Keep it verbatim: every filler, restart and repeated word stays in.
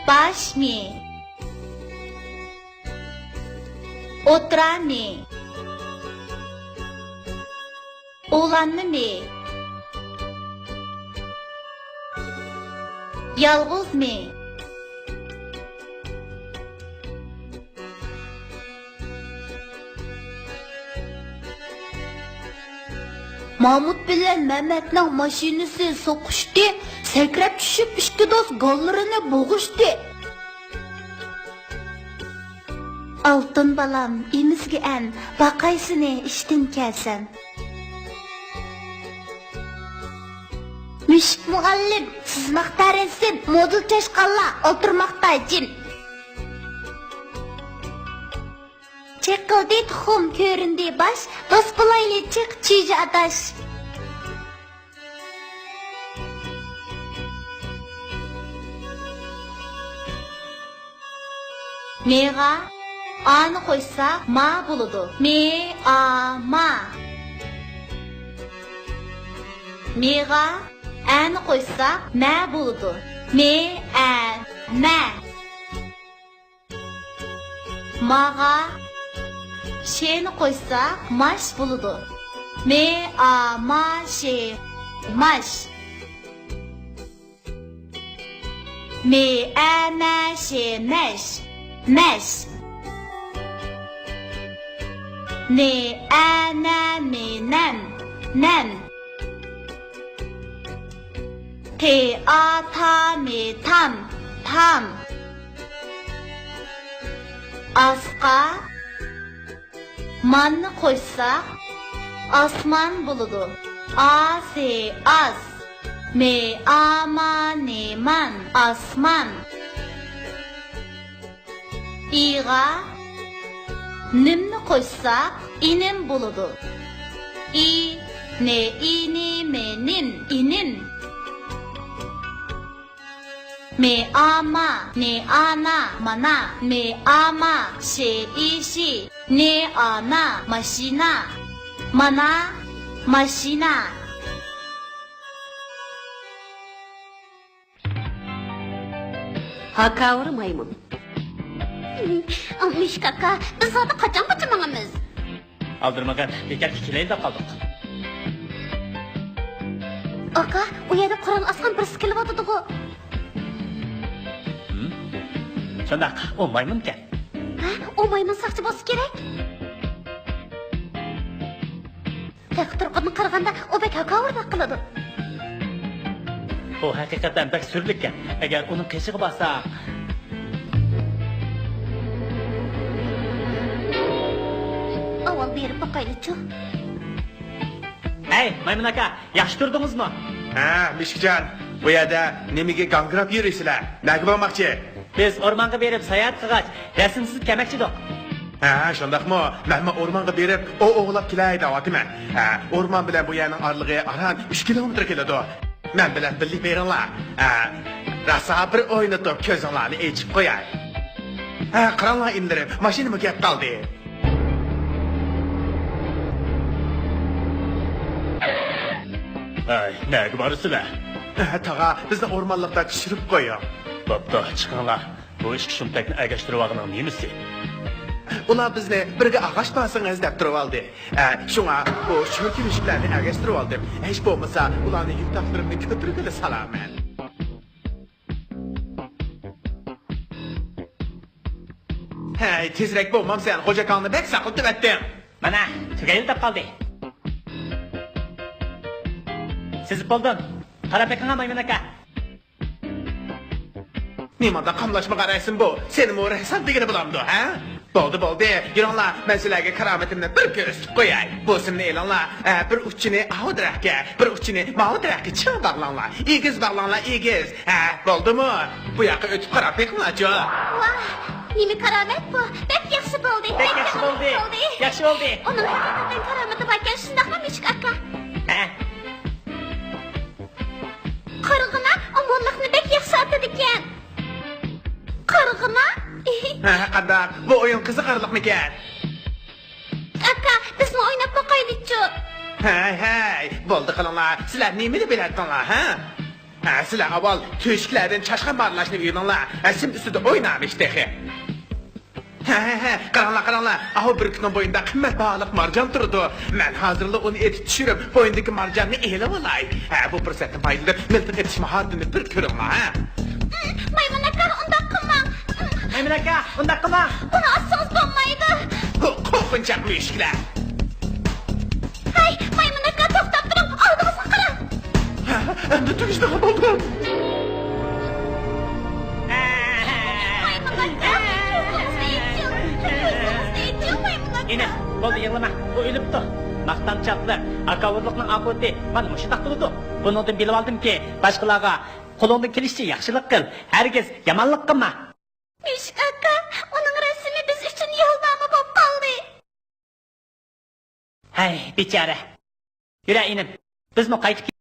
باش مى. ئوتتۇرا مى. ئۇلانما مى. يالغۇز مى. مامۇت بىلەن مەمەتنىڭ ماشىنىسى سوقۇشتى، سەكرەپ چۈشۈپ ئىككى دوست گاللىرىنى بوغۇشتى. ئالتۇن بالام، ئېمىزگە ئەن، باقاي سېنى ئىشتىن كەلسەم. مۈشۈك مۇئەللىم، سىزماقتا رەسىم، مودېل چاشقانلار، ئولتۇرماقتا جىم. چېقىلدى تۇخۇم، كۆرۈندى باش، دوست بولايلى چىق، چۈجە ئاداش. مېغا ئانى قوشساق، ما بولىدۇ. مې، ئا، ما. مېغا ئەنى قوشساق، مە بولىدۇ. مې، ئە، مە. ماغا شېنى قوشساق، ماش بولىدۇ. مې، ئا، ما، شې، ماش. مې، ئە، مە، شې، مەش، مەش. نې، ئە، نە، مې، نەم، نەم. تې، ئا، تا، مې، تام، تام. ئاسقا ماننى قوشساق، ئاسمان بولىدۇ. ئا، سې، ئاس. مې، ئا، ما، نې، مان، ئاسمان. ئىغا نىمنى قوشساق، ئىنىم بولىدۇ. ئى، نې، ئى، نې، مې، نىم، ئىنىم. مې، ئا، ما، نې، ئا، نا، مانا. مې، ئا، ما، شې، ئى، شى. نې، ئا، نا، ماشىنا. مانا، ماشىنا. ھاكاۋۇر مايمۇن. مۈشۈك ئاكا، بىز زادى قاچانغىچە ماڭىمىز؟ ئالدىرىمىغىن، بىكارغا كېلەيلى دەپ قالدۇق. ئاكا، ئۇ يەردە قورال ئاسقان بىرسى كېلىۋاتىدىغۇ. ھىم؟ شۇنداق، ئۇ مايمۇنكەن. ھە، ئۇ مايمۇن ساقچى بولسا كېرەك. تېخى تۇرقىدىن قارىغاندا، ئۇ بەك ھاكاۋۇردەك قىلىدۇ. ئۇ ھەقىقەتەن بەك سۈرلۈككەن. ئەگەر ئۇنىڭ قېشىغا بارساق. ئاۋۋال بېرىپ باقايلىچۇ. ھەي، مايمۇن ئاكا، ياخشى تۇردىڭىزمۇ؟ ھە، مۈشۈكجان، بۇ يەردە نېمىگە گاڭگىراپ يۈرىسىلەر؟ نەگە بارماقچى؟ بىز ئورمانغا بېرىپ ساياھەت قىلغاچ، رەسىمسىز كەلمەكچىدۇق. ھە، شۇنداقمۇ؟ مەنمۇ ئورمانغا بېرىپ ئوۋ ئوۋلاپ كېلەي دەۋاتىمەن. ھە، ئورمان بىلەن بۇ يەرنىڭ ئارىلىقى ئاران ئۈچ كىلومېتىر كېلىدۇ. مەن بىلەن بىللە بېرىڭلار. ھە، راسا بىر ئوينىتىپ كۆزۈڭلارنى ئېچىپ قوياي. ھە، قاراڭلار ئىنىلىرىم، ماشىنىمۇ كەپ قالدى. ھەي، نەگە بارىسىلەر؟ ھە، تاغا، بىزنى ئورمانلىقتا چۈشۈرۈپ قويۇڭ. بوپتۇ، چىقىڭلار. بۇ ئىككى شۇمتەكنى ئەگەشتۈرۈۋالغىنىڭ نېمىسى؟ ئۇلار بىزنى بىرگە ئاغاش بارسىڭىز دەپ تۇرۇۋالدى. ئە، شۇڭا بۇ شۆكۈمۈشۈكلەرنى ئەگەشتۈرۈۋالدىم. ھېچ بولمىسا ئۇلارنى يۈك تاقلىرىمنى كۆتۈرگىلى سالارمەن. ھەي، تېزرەك بولمامسەن، خوجا ئاكاڭنى بەك ساقلىتىۋەتتىڭ. مانا، تۈگەيلى دەپ قالدى. سېزىپ بولدۇم. قاراپ بېقىڭا، مايمۇن ئاكا. نېمانداق قاملاشمىغان رەسىم بۇ؟ سېنىمۇ رەسسام دېگىلى بولامدۇ، ھە؟ بولدى، بولدى، يۈرۈڭلار، مەن سىلەرگە كارامىتىمنى بىر كۆرسىتىپ قوياي. بۇ سىمنى ئېلىڭلار، ھە، بىر ئۇچىنى ئاۋۇ دەرەخكە، بىر ئۇچىنى ماۋۇ دەرەخكە چىڭ باغلاڭلار. ئېگىز باغلاڭلار، ئېگىز. ھە، بولدىمۇ؟ بۇ ياققا ئۆتۈپ قاراپ بېقىڭلارچۇ. ۋاھ، نېمە كارامەت بۇ؟ بەك ياخشى بولدى، بەك ياخشى بولدى. ياخشى بولدى. ئۇنىڭ ھەقىقەتەن كارامىتى باركەن، شۇنداقمۇ، مۈشۈك ئاكا؟ ھە. قارىغىنا، ئۇ موللاقنى بەك ياخشى ئاتىدىكەن. قارىغىنا. ھە، قانداق؟ بۇ ئويۇن قىزىقارلىقمىكەن؟ ئاكا، بىزمۇ ئويناپ باقايلىچۇ؟ ھەي، ھەي، بولدى قىلىڭلار. سىلەر نېمىنى بىلەتتىڭلار، ھە؟ ھە، سىلەر ئاۋۋال تۆشۈكلەردىن چاشقان مارىلاشنى ئۆگىنىڭلار. ھە، سىم ئۈستىدە ئوينامىش تېخى. ھە، ھە، ھە، قاراڭلار، قاراڭلار. ئاھۇ بۈركۈتنىڭ بوينىدا قىممەت باھالىق مارجان تۇرىدۇ. مەن ھازىرلا ئۇنى ئېتىپ چۈشۈرۈپ، بوينىدىكى مارجاننى ئېلىۋالاي. ھە، بۇ پۇرسەتتىن پايدىلىنىپ، مىلتىق ئېتىش ماھارىتىمنى بىر كۆرۈڭلار، ھە. مايمۇن ئاكا، ئۇنداق قىلماڭ. مايمۇن ئاكا، ئۇنداق قىلماڭ. ئۇنى ئاتسىڭىز بولمايدۇ. قو-، قورقۇنچاق مۈشۈكلەر. ھەي، مايمۇن ئاكا، توختاپ تۇرۇڭ، ئالدىڭىزغا قاراڭ. ھە، ئەمدى تۈگىشىدىغان بولدۇم. مايمۇن ئاكا، كۆزىڭىزنى ئېچىڭ، كۆزىڭىزنى ئېچىڭ، مايمۇن ئاكا. ئىنىم، بولدى، يىغلىما، ئۇ ئۆلۈپتۇ. ماختانچاقلىق، ھاكاۋۇرلۇقنىڭ ئاقىۋىتى مانا مۇشۇنداق بولىدۇ. بۇنىڭدىن بىلىۋالدىمكى، باشقىلارغا قولۇڭدىن كېلىشىچە ياخشىلىق قىل، ھەرگىز يامانلىق قىلما. مۈشۈك ئاكا، ئۇنىڭ رەسىمى بىز ئۈچۈن يولنامە بولۇپ قالدى. ھەي، بىچارە. يۈرە، ئىنىم، بىزمۇ قايتىپ